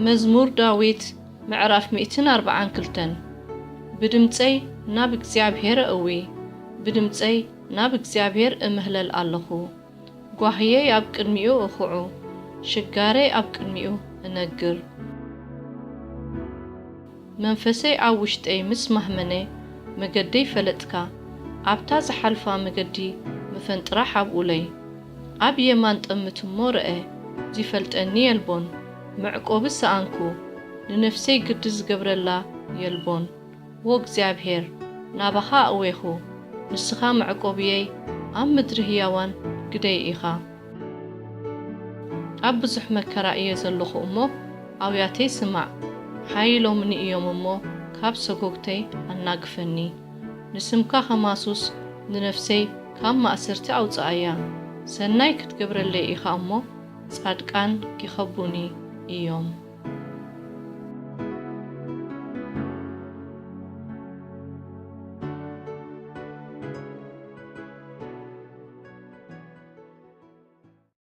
መዝሙር ዳዊት ምዕራፍ ሚእትን ኣርብዓን ክልተን። ብድምጸይ ናብ እግዚኣብሔር እእዊ፣ ብድምጸይ ናብ እግዚኣብሔር እምህለል ኣለኹ። ጓህየይ ኣብ ቅድሚኡ እኹዑ፣ ሽጋረይ ኣብ ቅድሚኡ እነግር። መንፈሰይ ኣብ ውሽጠይ ምስ ማህመነ፣ መገደይ ፈለጥካ። ኣብታ ዝሓልፋ መገዲ መፈንጥራ ሓብኡለይ። ኣብ የማን ጠምት እሞ ረአ፣ ዚፈልጠኒ የልቦን። መዕቆቢ ሰኣንኩ፣ ንነፍሰይ ግዲ ዝገብረላ የልቦን። ዎ እግዚኣብሔር፣ ናባኻ ኣእዌኹ፣ ንስኻ መዕቆብየይ፣ ኣብ ምድሪ ህያዋን ግደይ ኢኻ። ኣብ ብዙሕ መከራ እየ ዘለኹ እሞ፣ ኣውያተይ ስማዕ። ሓይሎምኒ እዮም እሞ፣ ካብ ሰጎግተይ ኣናግፈኒ። ንስምካ ኸማሱስ ንነፍሰይ ካብ ማእሰርቲ ኣውጽኣያ። ሰናይ ክትገብረለይ ኢኻ እሞ፣ ጻድቃን ኪኸቡኒ እዮም።